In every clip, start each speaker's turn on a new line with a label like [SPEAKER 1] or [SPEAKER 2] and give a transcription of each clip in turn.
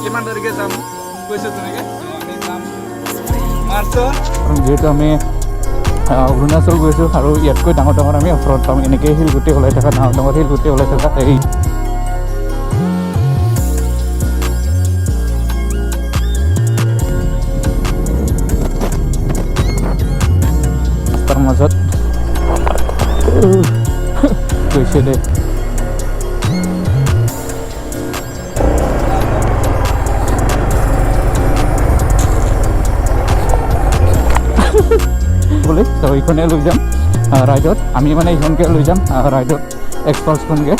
[SPEAKER 1] কিমান তাৰিখে যাম কৈছোঁ তেনেকৈ। আমি যাম মাৰ্চৰ।
[SPEAKER 2] যিহেতু আমি অৰুণাচল গৈছোঁ আৰু ইয়াতকৈ ডাঙৰ ডাঙৰ আমি অফ-ৰোড পাম, এনেকৈ শিলগুটি ওলাই থকা, ডাঙৰ ডাঙৰ শিলগুটি ওলাই থকা এই ৰাস্তাৰ মাজত গৈছে দে। বুলি তো এইখনে লৈ যাম ৰাইডত, আমি মানে এইখনকে লৈ যাম ৰাইডত, এক্সপালছখনকে।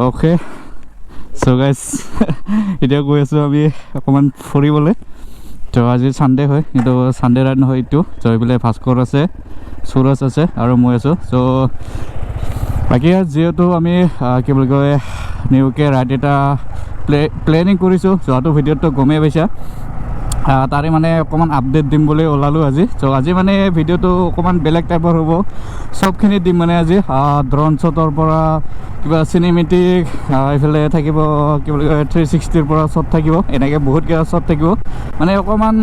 [SPEAKER 2] অ'কে চ' গাইজ, এতিয়া গৈ আছোঁ আমি অকণমান ফুৰিবলৈ। তো আজি ছানডে হয়, কিন্তু ছানডে ৰাইড নহয় এইটো। ত' এইফালে ভাস্কৰ আছে, সুৰজ আছে আৰু মই আছোঁ। চ' বাকী যিহেতু আমি কি বুলি কয় নিউকে ৰাইড এটা প্লেনিং কৰিছোঁ, যোৱাটো ভিডিঅ'টো গমেই পাইছা, তাৰে মানে অকণমান আপডেট দিম বুলি ওলালোঁ আজি। চ' আজি মানে ভিডিঅ'টো অকণমান বেলেগ টাইপৰ হ'ব, চবখিনি দিম মানে আজি। ড্ৰ'ন শ্বটৰ পৰা কিবা চিনেমেটিক, এইফালে থাকিব কি বুলি কয় 360ৰ পৰা শ্বট থাকিব, এনেকৈ বহুত কেইটা শ্বট থাকিব। মানে অকণমান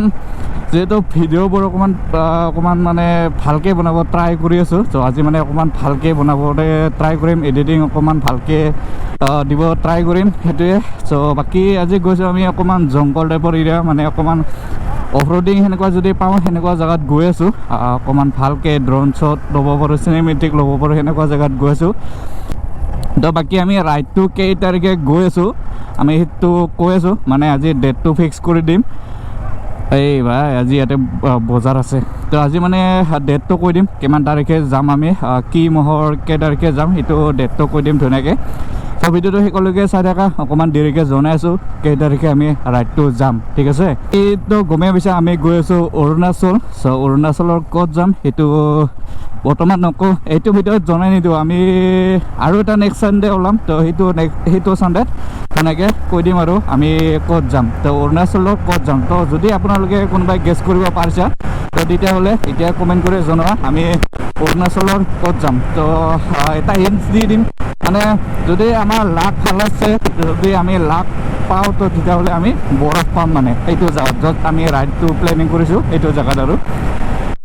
[SPEAKER 2] যিহেতু ভিডিঅ'বোৰ অকণমান মানে ভালকৈ বনাব ট্ৰাই কৰি আছোঁ। চ' আজি মানে অকণমান ভালকৈ বনাবলৈ ট্ৰাই কৰিম, এডিটিং অকণমান ভালকৈ দিব ট্ৰাই কৰিম, সেইটোৱে। চ' বাকী আজি গৈছোঁ আমি অকণমান জংঘল টাইপৰ এৰিয়া, মানে অকণমান অফ ৰোডিং সেনেকুৱা যদি পাওঁ সেনেকুৱা জেগাত গৈ আছোঁ। অকণমান ভালকৈ ড্ৰ'ন শ্বট ল'ব পাৰোঁ, চিনেমেটিক ল'ব পাৰোঁ, সেনেকুৱা জেগাত গৈ আছোঁ। তো বাকী আমি ৰাইডটো কেই তাৰিখে গৈ আছোঁ আমি সেইটো কৈ আছোঁ, মানে আজি ডেটটো ফিক্স কৰি দিম। এই ভাই আজি ইয়াতে বজাৰ আছে, তো আজি মানে ডেটটো কৈ দিম কিমান তাৰিখে যাম আমি, কি মাহৰ কেই তাৰিখে যাম সেইটো ডেটটো কৈ দিম ধুনীয়াকৈ। তো ভিডিঅ'টো শেষলৈকে চাই থাকা, অকণমান দেৰিকৈ জনাই আছোঁ কেই তাৰিখে আমি ৰাইডটো যাম, ঠিক আছে। এইটো গমেই পাইছা আমি গৈ আছোঁ অৰুণাচল। চ' অৰুণাচলৰ ক'ত যাম সেইটো বৰ্তমান নকওঁ, এইটো ভিডিঅ'ত জনাই নিদিওঁ আমি। আৰু এটা নেক্সট ছানডে ওলাম, তো সেইটো ছানডেত ধুনীয়াকৈ কৈ দিম আৰু আমি ক'ত যাম, তো অৰুণাচলৰ ক'ত যাম। তো যদি আপোনালোকে কোনোবাই গেছ কৰিব পাৰিছা তো তেতিয়াহ'লে এতিয়া কমেণ্ট কৰি জনোৱা আমি অৰুণাচলৰ ক'ত যাম। তো এটা হিণ্টছ দি দিম, মানে যদি আমাৰ লাক ভাল আছে, যদি আমি লাক পাওঁ তো তেতিয়াহ'লে আমি বৰফ পাম, মানে সেইটো জেগাত য'ত আমি ৰাইডটো প্লেনিং কৰিছোঁ সেইটো জেগাত আৰু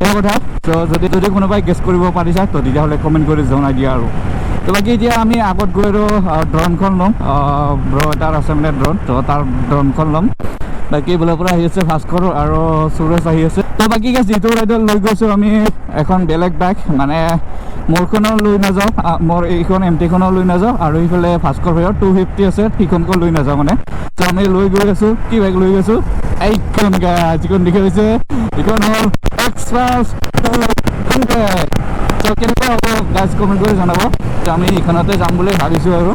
[SPEAKER 2] এই কথা। তো যদি কোনোবাই গেছ কৰিব পাৰিছা তো তেতিয়াহ'লে কমেণ্ট কৰি জনাই দিয়া আৰু। তো বাকী এতিয়া আমি আগত গৈ আৰু ড্ৰোনখন ল'ম, ব্ৰ এটাৰ আছে মানে ড্ৰোন, তো তাৰ ড্ৰোনখন ল'ম। বাকী এইফালৰ পৰা আহি আছে ভাস্কৰ আৰু সুৰজ আহি আছে। তো বাকী গাইজ যিটো ৰাইডত লৈ গৈছোঁ আমি এখন বেলেগ বাইক, মানে মোৰখনো লৈ নাযাওঁ, মোৰ এইখন এম টিখনো লৈ নাযাওঁ, আৰু এইফালে ভাস্কৰ ভাইৰ 250 আছে সেইখনকো লৈ নাযাওঁ মানে। তো আমি লৈ গৈ আছোঁ, কি বাইক লৈ গৈছোঁ এইখন গাইজ, যিখন দেখি পাইছে এইখন হ'ল এক্সপালছ 200। তো কেনেকুৱা হ'ব গাইজ কমেণ্ট কৰি জনাব। তো আমি এইখনতে যাম বুলি ভাবিছোঁ আৰু।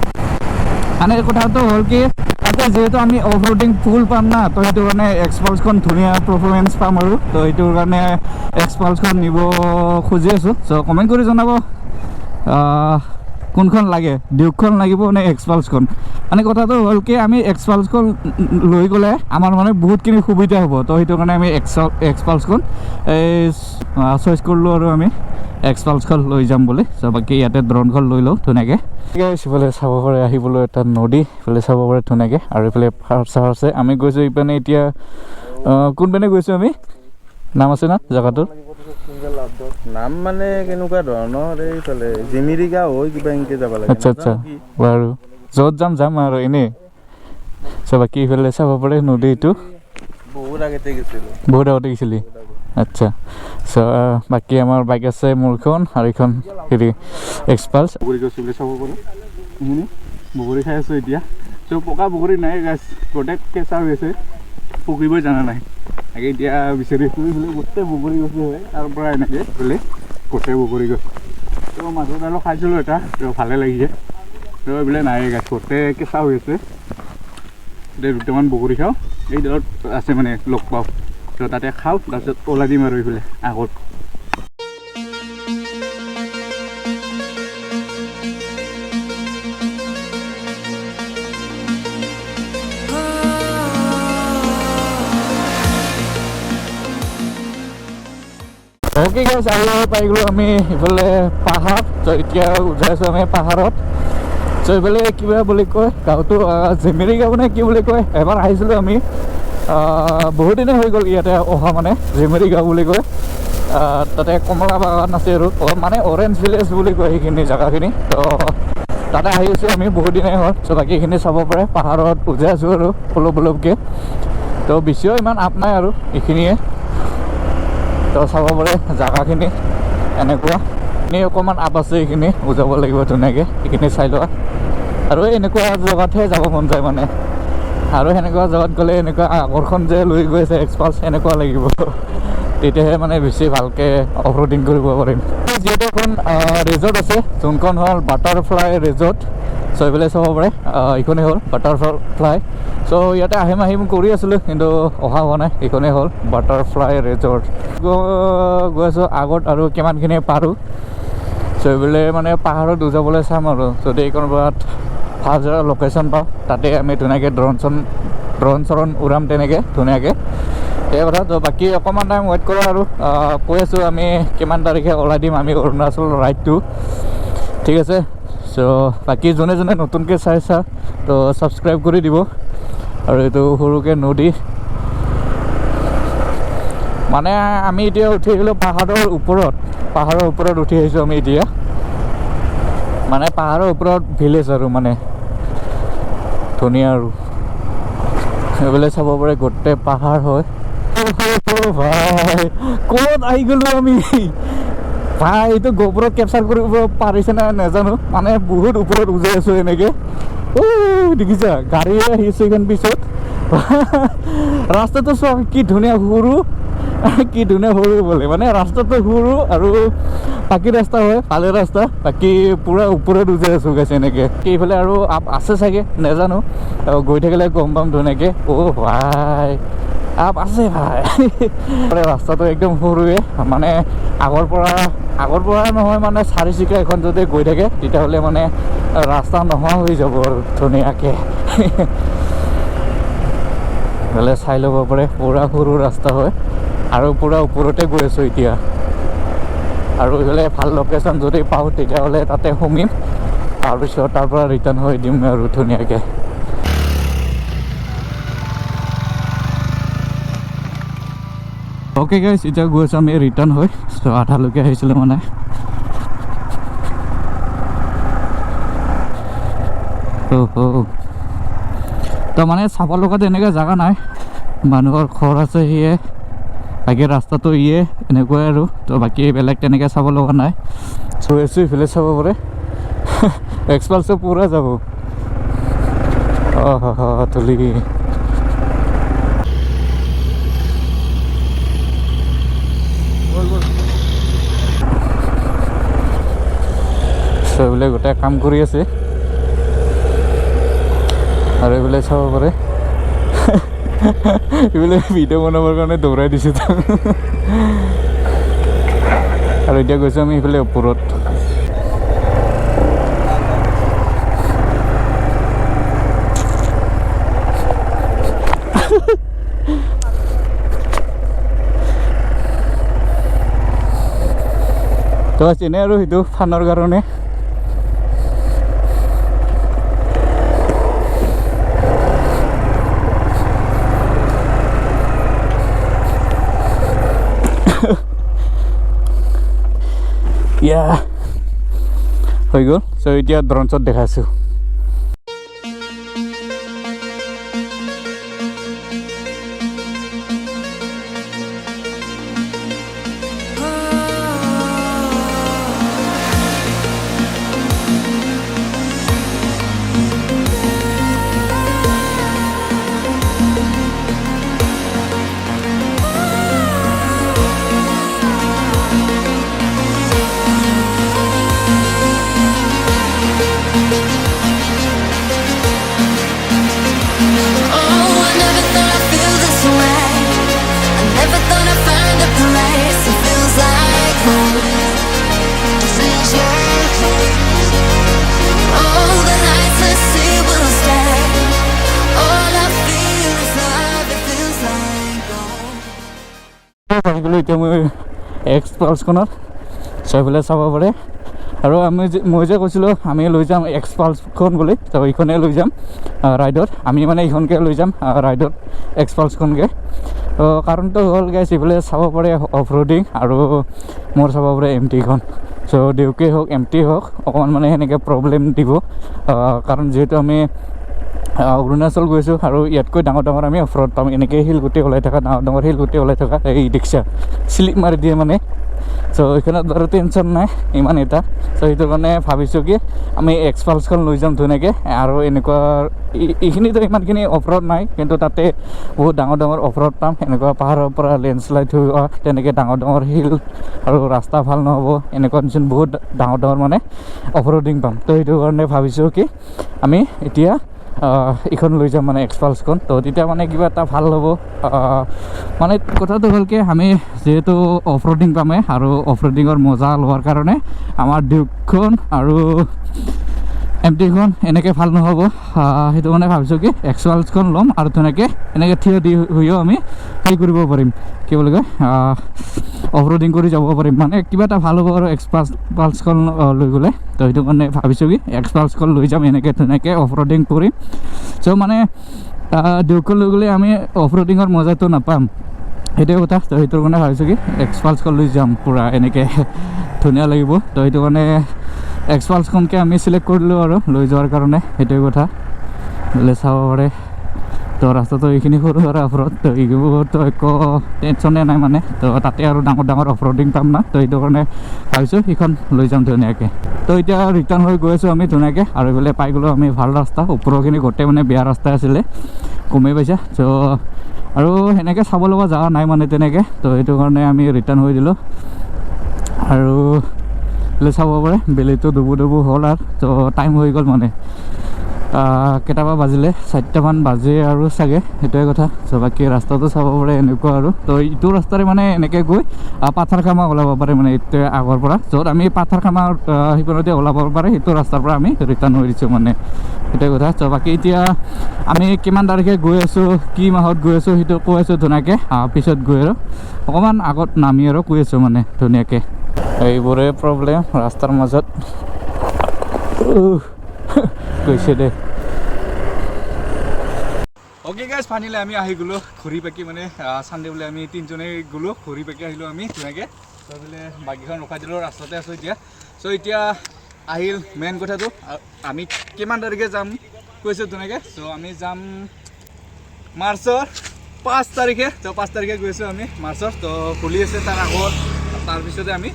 [SPEAKER 2] মানে কথাটো হ'ল কি তাতে যিহেতু আমি অফ ৰোডিং ফুল পাম না, তো সেইটো কাৰণে এক্সপালছখন ধুনীয়া পাৰফৰ্মেঞ্চ পাম আৰু। তো সেইটোৰ কাৰণে এক্সপালছখন নিব খুজি আছোঁ। চ' কমেণ্ট কৰি জনাব কোনখন লাগে, ডিউকখন লাগিব নে এক্সপালছখন। মানে কথাটো হ'ল কি আমি এক্সপালছখন লৈ গ'লে আমাৰ মানে বহুতখিনি সুবিধা হ'ব। তো সেইটো কাৰণে আমি এক্সপালছখন এই চইচ কৰিলোঁ আৰু আমি এক্সপালছখন লৈ যাম বুলি। চ' বাকী ইয়াতে ড্ৰোনখন লৈ লওঁ ধুনীয়াকৈ। সিফালে চাব পাৰে আহিবলৈ এটা নদী, ইফালে চাব পাৰে ধুনীয়াকৈ, আৰু এইফালে পাহাৰ চাহাৰ আছে। আমি গৈছোঁ ইপিনে এতিয়া, কোনপিনে গৈছোঁ আমি, নাম আছে না জেগাটোৰ?
[SPEAKER 3] নাম মানে কেনেকুৱা ধৰণৰ, এইফালে জিমিৰিগা হৈ কিবা এনেকে যাব লাগে।
[SPEAKER 2] আচ্ছা আচ্ছা, বাৰু য'ত যাম যাম আৰু এনেই। চ' বাকী ইফালে চাব পাৰে নদীটো।
[SPEAKER 3] বহুত আগতে গৈছিলোঁ।
[SPEAKER 2] বহুত আগতে গৈছিলি? আচ্ছা। চ' বাকী আমাৰ বাইক আছে মোৰখন আৰু এইখন হেৰি এক্সপালছ।
[SPEAKER 1] বগৰী গছ বুলি চাব পাৰোঁ, এইখিনি বগৰী খাই আছোঁ এতিয়া। চ' পকা বগৰী নাই গাছ, গোটেই কেঁচা হৈ আছে, পকিবই জানা নাই। তাকে এতিয়া বিচাৰি আছোঁ। এইফালে গোটেই বগৰী গছ হয়, তাৰ পৰা এনেকৈ বোলে গোটেই বগৰী গছ। ত' মাজত আৰু খাইছিলোঁ এটা, ত' ভালে লাগিছে। ত' এইবিলাক নাই গাছ, গোটেই কেঁচা হৈ আছে। এতিয়া দুটামান বগৰী খাওঁ, এই দৰত আছে মানে লগ পাওঁ, ত' তাতে খাওঁ, তাৰপিছত ওলাই দিম আৰু এইফালে আগত।
[SPEAKER 2] অ'কে গাইছ, আহি পাই গ'লোঁ আমি ইফালে পাহাৰ। ত' এতিয়া উঠাই আছোঁ আমি পাহাৰত। চ' এইফালে কিবা বুলি কয় গাঁৱটো, জেমেৰি গাঁও নে কি বুলি কয়, এবাৰ আহিছিলোঁ আমি, বহুত দিনে হৈ গ'ল ইয়াতে অহা, মানে জেমেৰি গাঁও বুলি কয়। তাতে কমলা বাগান আছে আৰু মানে অৰেঞ্জ ভিলেজ বুলি কয় সেইখিনি জেগাখিনি। তো তাতে আহি আছোঁ আমি বহুত দিনেই হ'ল। চ' বাকীখিনি চাব পাৰে, পাহাৰত উজাই আছোঁ আৰু অলপ অলপকৈ। তো বেছিও ইমান আপ নাই আৰু এইখিনিয়ে। তো চাব পাৰে জেগাখিনি এনেকুৱা, এনেই অকণমান আপ আছে, এইখিনি উজাব লাগিব ধুনীয়াকৈ, এইখিনি চাই লোৱা। আৰু এনেকুৱা জেগাতহে যাব মন যায় মানে, আৰু সেনেকুৱা জেগাত গ'লে এনেকুৱা আকৰ্ষণ যে লৈ গৈ আছে এক্সপালছ এনেকুৱা লাগিব, তেতিয়াহে মানে বেছি ভালকৈ অফ ৰোডিং কৰিব পাৰিম। যিহেতু এখন ৰিজৰ্ট আছে, যোনখন হ'ল বাটাৰফ্লাই ৰিজৰ্ট। চ' এইফালে চাব পাৰে, এইখনেই হ'ল বাটাৰফ্লাই। চ' ইয়াতে আহিম আহিম কৰি আছিলোঁ, কিন্তু অহা হোৱা নাই। এইখনেই হ'ল বাটাৰফ্লাই ৰিজৰ্ট। গৈ আছোঁ আগত আৰু কিমানখিনি পাৰোঁ। চ' এইফালে মানে পাহাৰত উজাবলৈ চাম আৰু যদি কোনোবাত ভাল জেগা লোকেশ্যন পাওঁ, তাতে আমি ধুনীয়াকৈ ড্ৰ'ন চৰণ উৰাম তেনেকৈ ধুনীয়াকৈ, সেই কথা। তো বাকী অকণমান টাইম ৱেইট কৰা আৰু কৈ আছোঁ আমি কিমান তাৰিখে ওলাই দিম আমি অৰুণাচল ৰাইডটো, ঠিক আছে। চ' বাকী যোনে যোনে নতুনকৈ চাইছা তো ছাবস্ক্ৰাইব কৰি দিব। আৰু এইটো সৰুকৈ নদী, মানে আমি এতিয়া উঠি আহিলোঁ পাহাৰৰ ওপৰত, পাহাৰৰ ওপৰত উঠি আহিছোঁ আমি এতিয়া, মানে পাহাৰৰ ওপৰত ভিলেজ আৰু মানে ধুনীয়া আৰু এইফালে চাব পাৰে গোটেই পাহাৰ হয়। ভাই ক'ত আহি গ'লোঁ আমি ভাই, এইটো গোপুৰত কেপচাৰ কৰিব পাৰিছে নে নাজানো, মানে বহুত ওপৰত উজাই আছোঁ এনেকৈ। অ' দেখিছা গাড়ী আহিছে এইখন পিছত, ৰাস্তাটো চোৱা কি ধুনীয়া সৰু, কি ধুনীয়া সৰু বোলে, মানে ৰাস্তাটো সৰু আৰু বাকী ৰাস্তা হয় ভালে ৰাস্তা, বাকী পূৰা ওপৰত উজাই আছোঁ গাইছে এনেকৈ। এইফালে আৰু আপ আছে চাগে নাজানো, গৈ থাকিলে গম পাম ধুনীয়াকৈ। অ' ভাই আপ আছে ভাই, ৰাস্তাটো একদম সৰুৱে, মানে আগৰ পৰা নহয় মানে চাৰিচকীয়া এখন যদি গৈ থাকে তেতিয়াহ'লে মানে ৰাস্তা নোহোৱা হৈ যাব আৰু ধুনীয়াকৈ। এইফালে চাই ল'ব পাৰে, পূৰা সৰু ৰাস্তা হয় আৰু পূৰা ওপৰতে গৈ আছোঁ এতিয়া। আৰু এইফালে ভাল লোকেশ্যন যদি পাওঁ তেতিয়াহ'লে তাতে সোমিম, তাৰপিছত তাৰ পৰা ৰিটাৰ্ণ হৈ দিম আৰু ধুনীয়াকৈ। অ'কে গাইজ, এতিয়া গৈ আছোঁ আমি ৰিটাৰ্ণ হৈ। চ' আধালৈকে আহিছিলোঁ মানে। তো মানে চাব লগা তেনেকুৱা জেগা নাই, মানুহৰ ঘৰ আছে সেয়ে, বাকী ৰাস্তাটো ইয়ে এনেকুৱাই আৰু। তো বাকী বেলেগ তেনেকৈ চাব লগা নাই। গৈ আছোঁ ইফালে চাব পাৰে, এক্সপালছো পূৰা যাব। অ' ধূলি এইবিলাক গোটেই কাম কৰি আছে। আৰু এইবিলাক চাব পাৰে, এইবিলাক ভিডিঅ' বনাবৰ কাৰণে দৌৰাই দিছে। আৰু এতিয়া গৈছোঁ আমি এইফালে ওপৰত। তো এনেই আৰু সেইটো ফানৰ কাৰণে। ইয়া হৈ গ'ল। চ' এতিয়া ড্ৰ'ন শ্বট দেখাইছোঁ। এতিয়া মই এক্স পালছখনত। চ' এইফালে চাব পাৰে। আৰু আমি যে মই যে কৈছিলোঁ আমি লৈ যাম এক্স পালছখন বুলি, ত' এইখনে লৈ যাম ৰাইডত। আমি মানে এইখনকে লৈ যাম ৰাইডত, এক্স পালছখনকে। তো কাৰণটো হ'ল গাইছ, এইফালে চাব পাৰে অফ ৰোডিং আৰু মোৰ চাব পাৰে এম টিখন। চ' ডিউকেই হওক, এম টি হওক, অকণমান মানে সেনেকৈ প্ৰব্লেম দিব, কাৰণ যিহেতু আমি অৰুণাচল গৈছোঁ আৰু ইয়াতকৈ ডাঙৰ ডাঙৰ আমি অফ ৰোড পাম। এনেকৈ শিলগুটি ওলাই থকা, ডাঙৰ ডাঙৰ শিলগুটি ওলাই থকা, এই দেখিছা, শ্লিপ মাৰি দিয়ে মানে। চ' এইখনত বাৰু টেনশ্যন নাই ইমান এটা। চ' সেইটো কাৰণে ভাবিছোঁ কি আমি এক্সপালছখন লৈ যাম ধুনীয়াকৈ। আৰু এনেকুৱা এইখিনিতো ইমানখিনি অফ ৰোড নাই, কিন্তু তাতে বহুত ডাঙৰ ডাঙৰ অফ ৰোড পাম। এনেকুৱা পাহাৰৰ পৰা লেণ্ডশ্লাইড হোৱা, তেনেকৈ ডাঙৰ ডাঙৰ শিল আৰু ৰাস্তা ভাল নহ'ব, এনেকুৱা নিচিনা বহুত ডাঙৰ ডাঙৰ মানে অফ ৰোডিং পাম। তো সেইটো কাৰণে ভাবিছোঁ কি আমি এতিয়া এইখন লৈ যাম মানে এক্সপালছখন। তো তেতিয়া মানে কিবা এটা ভাল হ'ব। মানে কথাটো হ'ল কি, আমি যিহেতু অফ ৰোডিং পামেই আৰু অফ ৰোডিঙৰ মজা লোৱাৰ কাৰণে আমাৰ ডিউকখন আৰু এম টিখন এনেকৈ ভাল নহ'ব। সেইটো কাৰণে ভাবিছোঁ কি এক্সপালছখন ল'ম আৰু ধুনীয়াকৈ এনেকৈ থিয় দি হৈও আমি হেৰি কৰিব পাৰিম, কি বুলি কয়, অফ ৰোডিং কৰি যাব পাৰিম। মানে কিবা এটা ভাল হ'ব আৰু এক্সপালছখন লৈ গ'লে। তো সেইটো কাৰণে ভাবিছোঁ কি এক্সপালছখন লৈ যাম, এনেকৈ ধুনীয়াকৈ অফ ৰোডিং কৰিম। চ' মানে ডিউকখন লৈ গ'লে আমি অফ ৰোডিঙৰ মজাটো নাপাম, সেইটোৱে কথা। তো সেইটোৰ কাৰণে ভাবিছোঁ কি এক্সপালছখন লৈ যাম, পূৰা এনেকৈ ধুনীয়া লাগিব। তো সেইটো কাৰণে এক্সপালছখনকে আমি চিলেক্ট কৰিলোঁ আৰু লৈ যোৱাৰ কাৰণে, সেইটোৱে কথা। বোলে চাব পাৰে। তো ৰাস্তাটো এইখিনি সৰু সুৰা অফ ৰোড, তো এইবোৰতো একো টেনশ্যনে নাই মানে। তো তাতে আৰু ডাঙৰ ডাঙৰ অফ ৰোডিং পাম না, তো সেইটো কাৰণে ভাবিছোঁ সেইখন লৈ যাম ধুনীয়াকৈ। তো এতিয়া ৰিটাৰ্ণ হৈ গৈ আছোঁ আমি ধুনীয়াকৈ আৰু এইফালে পাই গ'লোঁ আমি ভাল ৰাস্তা। ওপৰৰখিনি গোটেই মানে বেয়া ৰাস্তা আছিলে, গমেই পাইছা। চ' আৰু সেনেকৈ চাব লগা জেগা নাই মানে তেনেকৈ, তো সেইটো কাৰণে আমি ৰিটাৰ্ণ হৈ দিলোঁ। আৰু এইফালে চাব পাৰে, বেলিটো ডুবু ডুবু হ'ল আৰু। তো টাইম হৈ গ'ল মানে, কেইটাবা বাজিলে, 4টামান বাজে আৰু চাগে, সেইটোৱে কথা। চ' বাকী ৰাস্তাটো চাব পাৰে এনেকুৱা আৰু। তো ইটো ৰাস্তাৰে মানে এনেকৈ গৈ পাথাৰখামা ওলাব পাৰে, মানে এইটোৱে আগৰ পৰা য'ত আমি পাথাৰখামা সেইপিনতে ওলাব পাৰে, সেইটো ৰাস্তাৰ পৰা আমি ৰিটাৰ্ণ হৈ দিছোঁ মানে, সেইটোৱে কথা। চ' বাকী এতিয়া আমি কিমান তাৰিখে গৈ আছোঁ, কি মাহত গৈ আছোঁ, সেইটো কৈ আছোঁ ধুনীয়াকৈ পিছত গৈ, আৰু অকণমান আগত নামি আৰু কৈ আছোঁ মানে ধুনীয়াকৈ। এইবোৰে প্ৰব্লেম ৰাস্তাৰ মাজত। উহ, গৈছে দে।
[SPEAKER 1] অ'কে গাইজ, ফাইনেলি আমি আহি গ'লোঁ ঘূৰি পাকি। মানে চানডে বোলে আমি তিনিজনেই গ'লোঁ, ঘূৰি পাকি আহিলোঁ আমি ধুনীয়াকৈ। ত' বোলে বাকীখন ৰখাই দিলোঁ, ৰাস্তাতে আছোঁ এতিয়া। চ' এতিয়া আহিল মেইন কথাটো, আমি কিমান তাৰিখে যাম কৈছোঁ ধুনীয়াকৈ। চ' আমি যাম মাৰ্চৰ 5 তাৰিখে। ত' 5 তাৰিখে গৈছোঁ আমি মাৰ্চৰ। ত' হোলী আছে তাৰ আগত, তাৰপিছতে আমি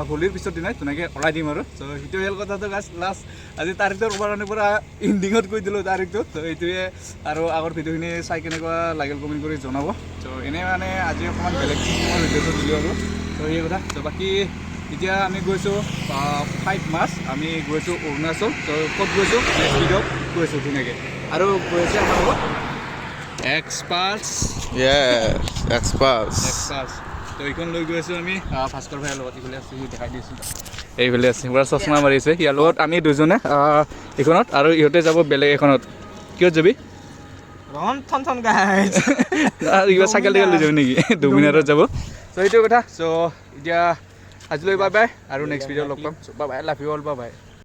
[SPEAKER 1] হোলীৰ পিছৰ দিনাই ধুনীয়াকৈ ওলাই দিম আৰু। চ' সেইটোৱে হ'ল কথাটো গাইজ। লাষ্ট আজি তাৰিখটোৰ ক'বৰ কাৰণে পূৰা এণ্ডিঙত কৈ দিলোঁ তাৰিখটো। ত' এইটোৱে আৰু আগৰ ভিডিঅ'খিনি চাই কেনেকুৱা লাগিল কমেণ্ট কৰি জনাব। চ' এনেই মানে আজি অকণমান বেলেগ চিষ্টেমৰ ভিডিঅ'টো দিলোঁ আৰু। চ' সেই কথা। চ' বাকী এতিয়া আমি গৈছোঁ 5 মাৰ্চ, আমি গৈছোঁ অৰুণাচল। চ' ক'ত গৈছোঁ নেক্সট ভিডিঅ'ত গৈছোঁ ধুনীয়াকৈ। আৰু গৈ আছে আমাৰ লগত এক্সপালছ।
[SPEAKER 3] Yes, Xpulse.
[SPEAKER 1] Xpulse. তো এইখন লৈ গৈ আছোঁ আমি ভাস্কৰ ভাইৰ লগত। এইফালে আছে, সি দেখাই দিছোঁ, এইফালে আছে, পূৰা চশমা মাৰিছে। ইয়াৰ লগত আমি দুজনে এইখনত আৰু ইহঁতে যাব বেলেগ এখনত। কিহত যাবি?
[SPEAKER 3] ৰন থন থন গাইজ।
[SPEAKER 1] আৰু কিবা চাইকেল টাইকেল লৈ যাবি নেকি? ডমিনাৰত যাব। চ' সেইটোৱে কথা। চ' এতিয়া আজিলৈ বাই বাই আৰু নেক্সট ভিডিঅ' লগ পাম। Bye bye, love you all, bye bye.